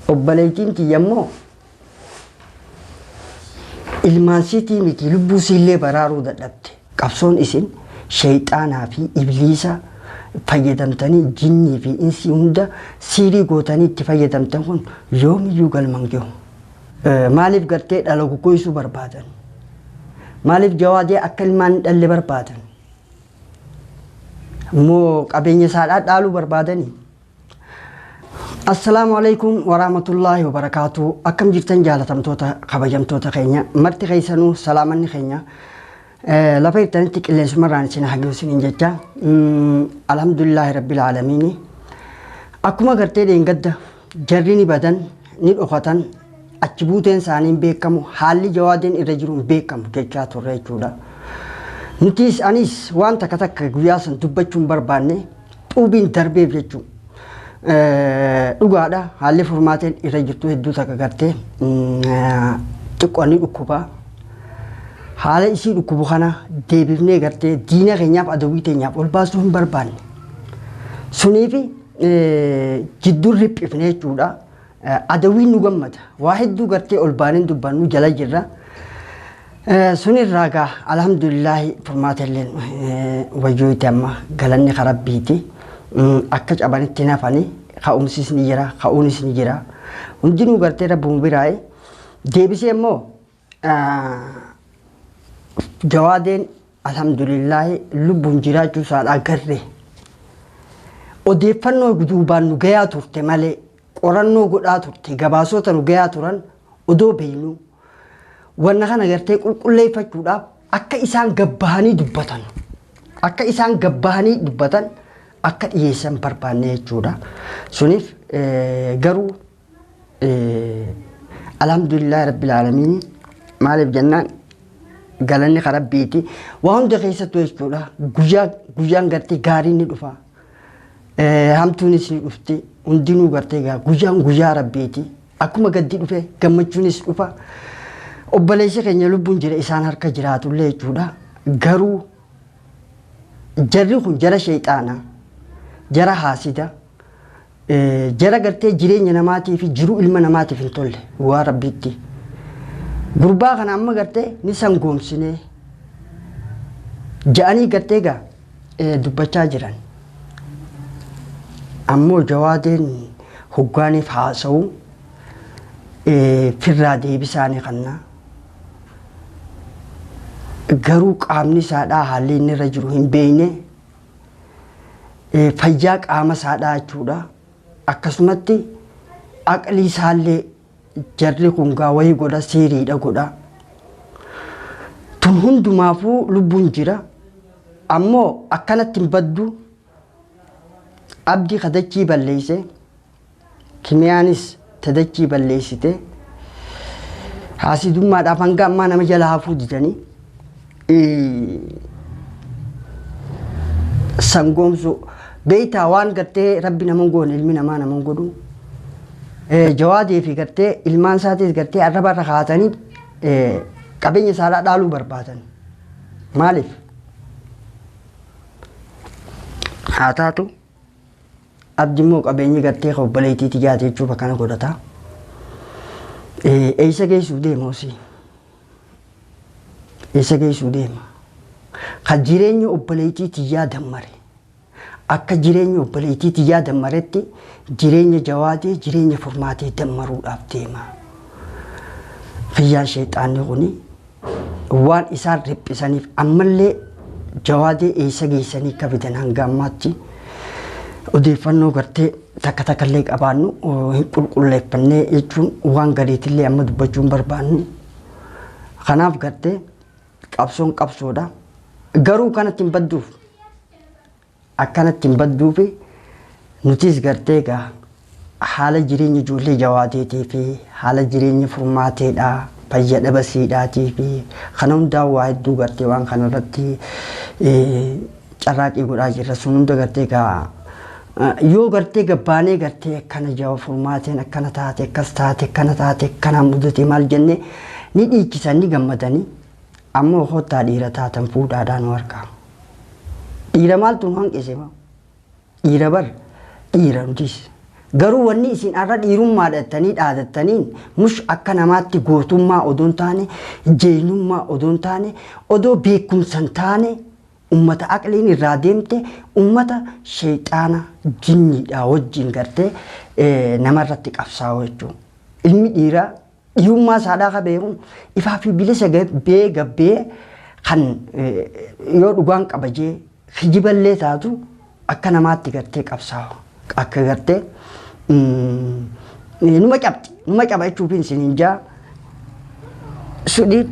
Obboleettiin tiyya immoo ilmaan siitii miti lubbuu siillee baraaruu dadhabde. Qabsoon isin sheeyxaanaa fi ibliisa fayyadamtanii jinnii fi insii hunda siirii gootanii itti fayyadamtan kun yoomiyyuu galman gahu. Maaliif gartee dhala goggoysuu barbaadan? Maaliif jawaadee akka ilmaan hin dhalle barbaadan? Moo qabeenya isaadhaa dhaaluu barbaadanii? Assalaamu alaikum warahmatullaahi wabarakaatu. Akkam jirtan jaalatamtoota kabajamtoota keenya marti keessanuu salaamanni keenya lafa jirtanitti qilleensumarraan isin haguu isiniin jecha alhamdulillaahi rabbil aalamiini. Akkuma gartee dheengadda jarri ni badan ni dhokatan achi buuteen isaanii hin beekamu haalli jawaadeen irra jiru hin beekamu jechaa turre jechuudha. Nutis anis waan takka takka guyyaa san dubbachuu hin barbaanne xuubiin darbeef jechuudha. Dhugaadha haalli furmaateen irra jirtu hedduu takka gartee xiqqoo ni dhukkuba. Haala isii dhukkubu kana deebifnee gartee diina keenyaaf adawwii teenyaaf ol baasuu hin barbaanne. Suniifi jidduun riphifne jechuudha. Adawwiin nu gammada. Waa hedduu gartee ol baaneen dubbannu jala jirra. Sunirraa gaa alhamdulillaahi furmaata illee wayyooyti amma galanni karabbiiti. Akka cabanitti nafani ka'umsis ni jira ka'uunis ni jira. Hundinuu gartee rabbuma biraa'e deebisee immoo jawaadeen alhamdulillaahi lubbuun jiraachuu isaadha agarre. Odeeffannoo duubaan nu gayaa turte malee qorannoo godhaa turte gabaasota nu gayaa turan odoo beeknu wanna kana gartee qulqulleeffachuudhaaf akka isaan gabbahanii dubbatan akka isaan gabbahanii dubbatan akka dhiyeessan barbaanne jechuudha. Suniif garuu alhamdulillah rabbil aalamiin maaliif jennaan galanni karabbiiti waa hunda keessattuu jechuudha guyyaa guyyaan gartee gaariin ni dhufa. Hamtuunis ni dhufti hundinuu gartee guyyaan guyyaa rabbiiti akkuma gaddi dhufe gammachuunis dhufa. Obboleessi keenya lubbuun jira isaan harka jiraatullee jechuudha. Garuu jarri kun jara sheexaana jara haasida jara gartee jireenya namaatii fi jiruu ilma namaatiif hin tolle waa rabbiitti. Gurbaa kana amma gartee ni sangoomsinee ja'anii gartee gaa dubbachaa jiran. Ammoo jawaadeen hoggaaniif haasa'u firraa deebisaanii kannaa. Garuu qaamni isaadhaa haalli inni irra jiru hin beekne fayyaa qaama isaadhaa jechuudha. Akkasumatti aqlii isaallee jarri kun gaa wayii godha seeriidha godha. Tun hundumaafuu lubbuun jira. Ammoo akkanatti hin baddu abdii kadachii balleeyse kimiyaanis tadachii balleessite haasidummaadhaaf hanga ammaa nama jala hafuu didanii sangoomsu beeytaa waan gartee rabbi nama hin goone ilmi namaa nama hin godhu jawaadee fi gartee ilmaan isaatis gartee arraba irra kaa'atanii qabeenya isaadhaa dhaaluu barbaadan maaliif haa taatu abdi immoo qabeenyi gartee kan obboleettiitti jaate jechuuf akkana godhata. Eessa geessuuf deema osii? Eessa geessuu deema? Kan jireenya obboleettii tiyyaa dammare. Akka jireenya obboleettii tiyyaa dammaretti jireenya jawaadee jireenya furmaatee dammaruudhaaf deema. Kiyyaan sheexaanni kuni waan isaan riphisaniif ammallee jawaadee eessa geessanii akka fidan hanga ammaatti odeeffannoo gartee takka takkallee qabaannu hin qulqulleeffannee jechuun waan gadiitillee amma dubbachuu hin barbaannu. Kanaaf gartee qabsoon qabsoodha. Garuu kanatti hin badduuf akkanatti hin badduufi nutis gartee egaa haala jireenya ijoollee jawaadeetii fi haala jireenya furmaateedha fayya dhabasiidhaatii fi kana hundaa waa hedduu gartee waan kana irratti carraaqii godhaa jirra sun hunda gartee egaa yoo gartee gabbaanee gartee akkana jawa furmaateen akkana taate akkas taate akkana taate akkana mudate maal jennee ni dhiichisan ni gammadanii ammoo kottaa dhiira taatan fuudhaadhaan nu harkaa. Dhiira maaltu nu hanqise moo? Dhiira bar dhiira nutis. Garuu wanni isin har'a dhiirummaa dhattanii dhaadattaniin mush akka namaatti gootummaa odoo hin taane, jeenyummaa odoo hin taane, odoo beekumsa hin taane, ummata aqliin irraa deemte, ummata sheeyxaana jinniidhaa wajjin gartee namarratti qabsaa'u jechuudha. Ilmi dhiiraa dhiirummaa isaadhaa ka beekuun ifaa fi bilisa gabbee gabbee kan yoo dhugaan qabajee kijiballee taatu akka namaatti gartee qabsaa'u. Akka gartee numa cabxi numa caba jechuufin isiniin jaa. Sudhiin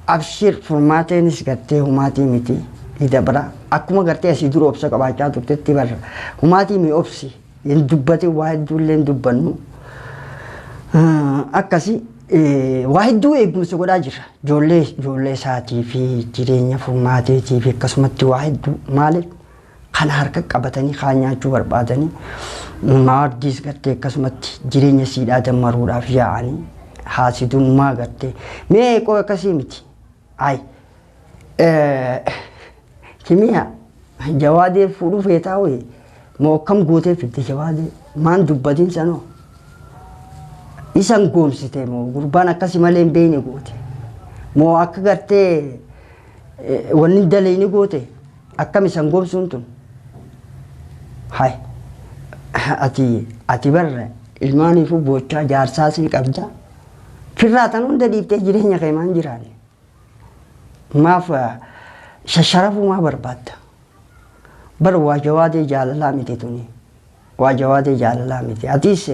abshir furmaateenis gartee humaatii miti ni dabra. Akkuma gartee asii dura obsa qabaachaa turtetti barra. Humaatii mi obsi hin dubbatin, waa hedduullee hin dubbannu. Akkasi waa hedduu eegumsa godhaa jira. Ijoollee isaatii fi jireenya furmaateetii fi akkasumatti waa hedduu maaliif kana harka qabatanii kaan nyaachuu barbaadanii maardiis gartee akkasumatti jireenya siidhaa dammaruudhaaf yaa'anii haasidummaa gartee mee qoo akkasii miti. Ay kimiya jawaadee fuudhuu feetaa wayii moo akkam gootee fidde jawaadee maan dubbatiin sanoo isan goomsite moo gurbaan akkasi malee hin beekne goote moo akka gartee wanni daleeni goote akkam isan goomsuun tun. Hay ati barra ilmaaniifuu boochaa jaarsaas ni qabda. Firraa tan hunda dhiiftee jireenya kee maan jiraanne. Maaf shasharafuu maa barbaadda? Bar waa jawaadee jaalalaa miti tuni. Waa jawaadee jaalalaa miti. Atis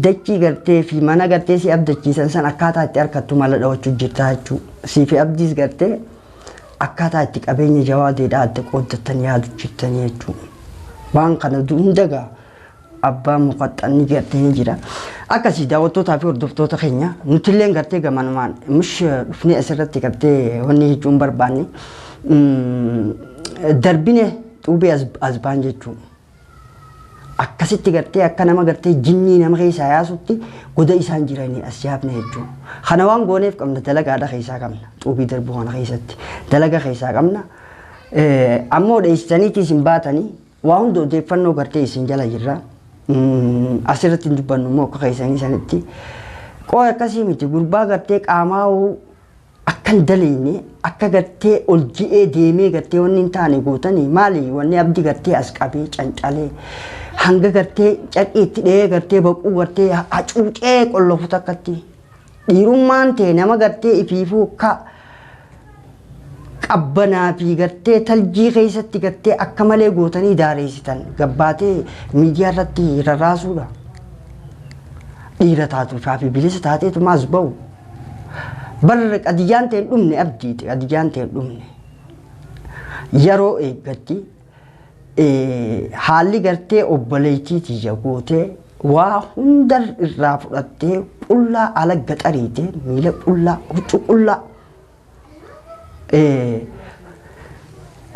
dachii gartee fi mana gartee si abdachiisan san akkaataa itti harkattu mala dhawachuu jirta jechuudha. Sii fi abdiis gartee akkaataa itti qabeenya jawaadeedhaa adda qooddattan yaadu jirtanii jechuudha. Waan kana hunda gaa abbaan muqaxxanni gartee ni jira. Akkasii daawwattootaa fi hordoftoota keenya nutillee gartee gamanumaan mush dhufnee asirratti gartee wanni jechuun barbaanne darbine xuubee as baan jechuudha. Akkasitti gartee akka nama gartee jinnii nama keessaa yaasutti goda isaan jiranii as yaafne jechuudha. Kana waan gooneef qabna, dalagaadha keessaa qabna, xuubii darbuu kana keessatti dalaga keessaa qabna. Ammoo dheessitaniitii isin baatanii waa hunda odeeffannoo gartee isin jala jirra. Asirratti hin dubbannu immoo akka keessanii sanitti. Qoo akkasii miti, gurbaa gartee qaamaa akka hin daleenne akka gartee ol ji'ee deemee gartee wanni hin taane gootanii maali wanni abdii gartee as qabee cancalee hanga gartee carqii itti dhahee gartee baquu gartee hacuucee qollofu takkatti dhiirummaan ta'e nama gartee ifiifuu akka qabbanaa fi gartee taljii keessatti gartee akka malee gootanii daareessitan gabbaatee miidiyaa irratti rarraasuudha. Dhiira taatu fi bilisa taateetu maas ba'u. Barra qadiyyaan ta'e hin dhumne abdiiti, qadiyyaan ta'e hin dhumne. Yeroo eeggatti haalli gartee obboleettii tiyya gootee waa hunda irraa fudhattee qullaa ala gaxariite miila qullaa huccuu qullaa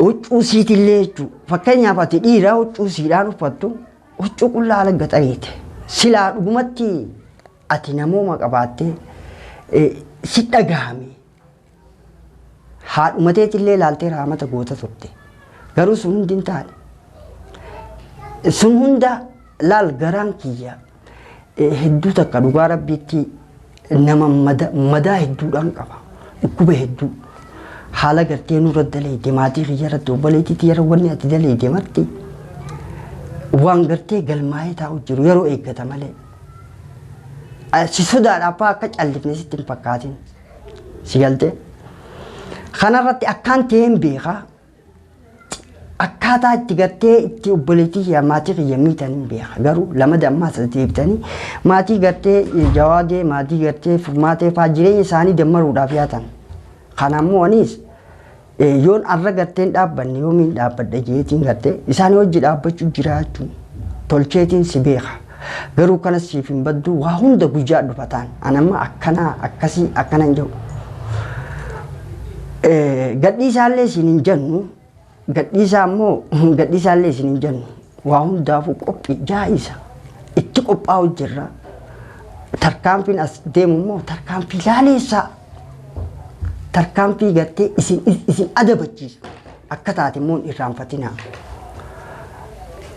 huccuu siitillee jechuudha. Fakkeenyaaf ati dhiira huccuu siidhaan uffattu huccuu qullaa ala gaxariite. Silaa dhugumatti ati namooma qabaattee si dhagahame. Haadhumateetillee ilaaltee raamata goota turte. Garuu sun hundi hin taane. Sun hunda laal garaan kiyya hedduu takka dhugaa rabbiitti nama madaa hedduudhaan qaba. Dhukkuba hedduu. Haala gartee nurra daleete maatii kiyya irratti obboleettii yeroo wanni ati daleete marti waan gartee galmaa'ee taa'u jiru yeroo eeggata malee. Si sodaadhaaf akka callifne sitti hin fakkaatin. Si galtee? Kanarratti akkaan ta'een beekaa. Akkaataa itti gartee itti obboleettii kiyya maatii kiyya miitan hin beeka. Garuu lama dammaa as deebitanii maatii gartee jawaadee maatii gartee furmaatee fa'aa jireenya isaanii dammaruudhaaf yaatan. Kana ammoo anis yoon arra garteen dhaabbanne yoomiin dhaabbadha jeetiin gartee isaan hojii dhaabbachuu jiraachuu tolcheetiin si beeka. Garuu kanas siif hin baddu, waa hunda guyyaa dhufataan. Anamma akkanaa akkasii akkana hin jiru. Gadhiisaallee isin hin jennu, gadhiisaa immoo gadhiisaallee isin hin jennu. Waa hundaafuu qophii jaa'isa itti qophaa'u jirra. Tarkaanfiin as deemu immoo tarkaanfii laaleessaa. Tarkaanfii gartee isin adabachiisu akka taate immoo hin irraanfatinaa.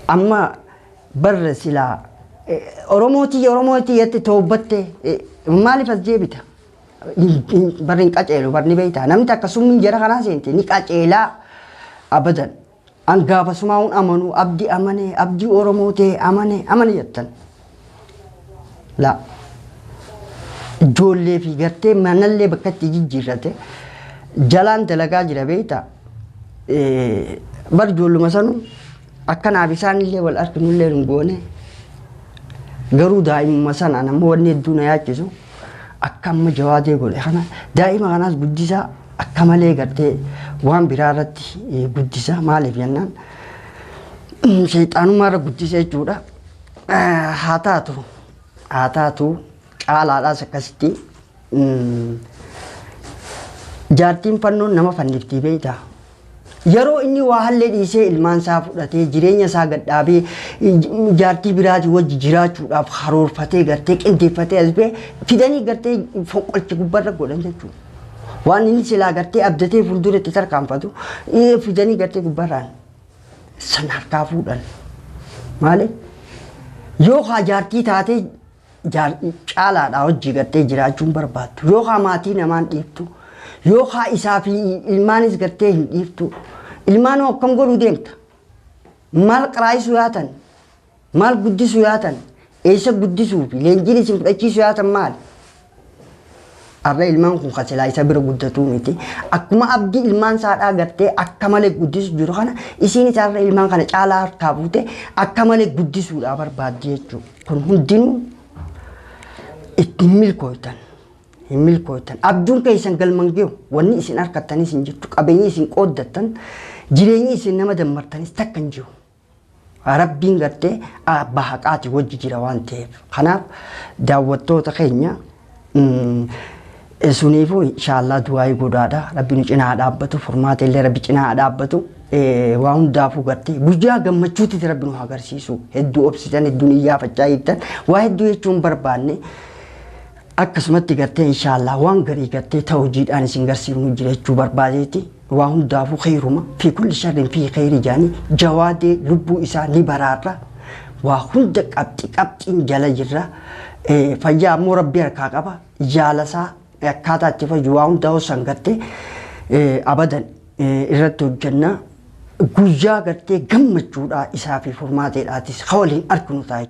Amma Barra silaa Oromootii Oromootii jette toobbatte maaliif as deebita? Barri hin qaceelu barni beektaa namni takka summiin jara kanaa seente ni qaceelaa abadan. An gaafasumaa hun amanuu abdii amanee abdii Oromoo ta'e amane amane jettan. Laa ijoollee fi gartee manallee bakka itti jijjiirrate jalaan dalagaa jira beektaa. Bar ijoolluma sanu akkanaaf isaanillee wal arginullee hin goone. Garuu daa'imuma sanaan ammoo wanni hedduu na yaachisu akka amma jawaadee godhe kana daa'ima kanaas guddisaa akka malee gartee waan biraa irratti guddisa maaliif jennaan sheexaanummaa irra guddisa jechuudha. Haa taatu haa taatu caalaadhaas akkasitti jaartiin fannoon nama fanniftii beektaa. Yeroo inni waa hallee dhiisee ilmaan isaa fudhatee jireenya isaa gadhaabee jaartii biraatii wajji jiraachuudhaaf karoorfatee gartee qindeeffatee as ba'e fidanii gartee fonqolcha gubbarra godhan jechuudha. Waan inni silaa gartee abdatee fuuldura itti tarkaanfatu fidanii gartee gubbarraan san harkaa fuudhan. Maali? Yoo haa jaartii taatee caalaadhaa hojii gartee jiraachuun barbaaddu. Yoo haa maatii namaan dhiiftu. Yoo haa isaa fi ilmaanis gartee hin dhiiftu. Ilmaan akkam godhuu deemta? Maal qaraayisuu yaatan? Maal guddisuu yaatan? Eessa guddisuu fi leenjiin isin fudhachiisuu yaatan maali? Har'a ilmaan kun kan silaa isa bira guddatuu miti. Akkuma abdii ilmaan saadhaa gartee akka malee guddisu jiru kana isiin isaarra ilmaan kana caalaa harkaa fuute akka malee guddisuudhaa barbaaddi jechuudha. Kun hundinuu ittiin milkooytan. Hin milkooytan. Abjuun keessan galman ge'u wanni isin harkattanis hin jirtu qabeenyi isin qooddattan jireenyi isin nama dammartanis takka hin jiru. Rabbiin gartee abbaa haqaati wajji jira waan ta'eef. Kanaaf daawwattoota keenya suniifuu inshaallah du'aayii godhaadha. Rabbi nu cinaa dhaabbatu furmaata illee rabbi cinaa dhaabbatu. Waa hundaafuu gartee guyyaa gammachuutti rabbi nu agarsiisu. Hedduu obsitan hedduun iyyaafachaa jirtan waa hedduu jechuun barbaanne. Akkasumatti gartee inshaallah waan garii gartee ta'u hojiidhaan isin garsiifnu jira jechuu barbaadeeti. Waa hundaafuu khayiruma fi kulli sharrin fi khayri jaanii jawaadee lubbuu isaa ni baraarra. Waa hunda qabxi qabxiin jala jirra. Fayyaa ammoo rabbi harkaa qaba. Jaalasaa akkaataa itti fayyu waa hundaa san gartee abadan irratti hojjenna. Guyyaa gartee gammachuudhaa isaa fi furmaateedhaatis ka waliin arginu ta'a.